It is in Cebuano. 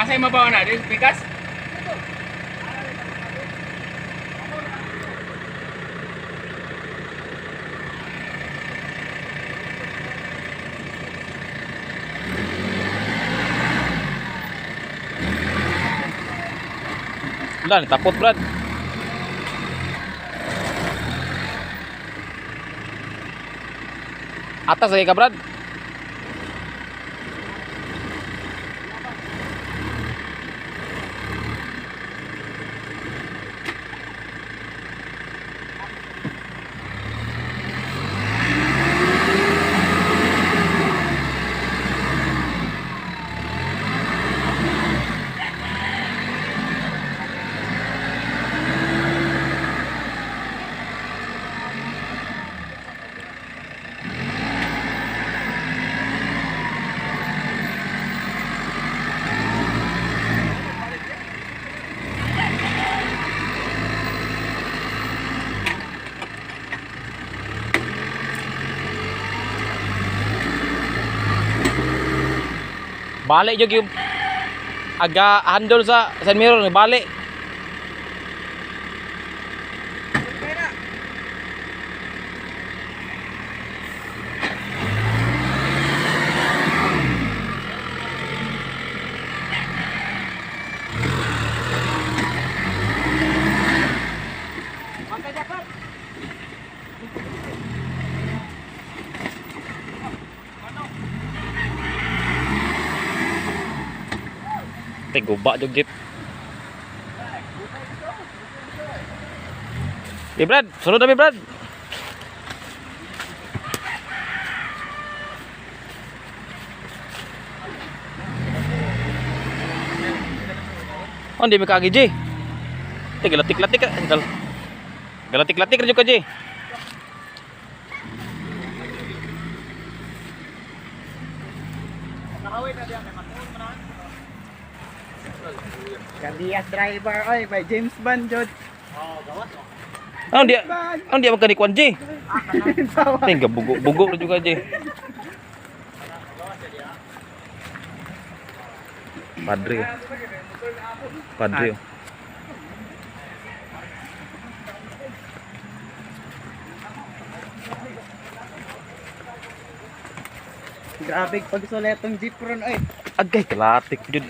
Asay mabaw na di pikas? Wala, nitapot, Brad. Atas lagi ka, Brad. Balik jug yung aga handle sa side mirror, balik. Te guba jug jeep. Di Brad, sunod na mi, Brad. Oh, hindi mi kaagi, G. Te galatik-latik ka. Galatik-latik ra jud ka, G. Kabias driver oy, by James Bond jud. Ano dia? Ano dia magkanikwan, G? Te gabugo-bugo ra jud ka, G. Padre. Padre. Grabe pag suletong jeep ron oy. Agay, kalatik jud.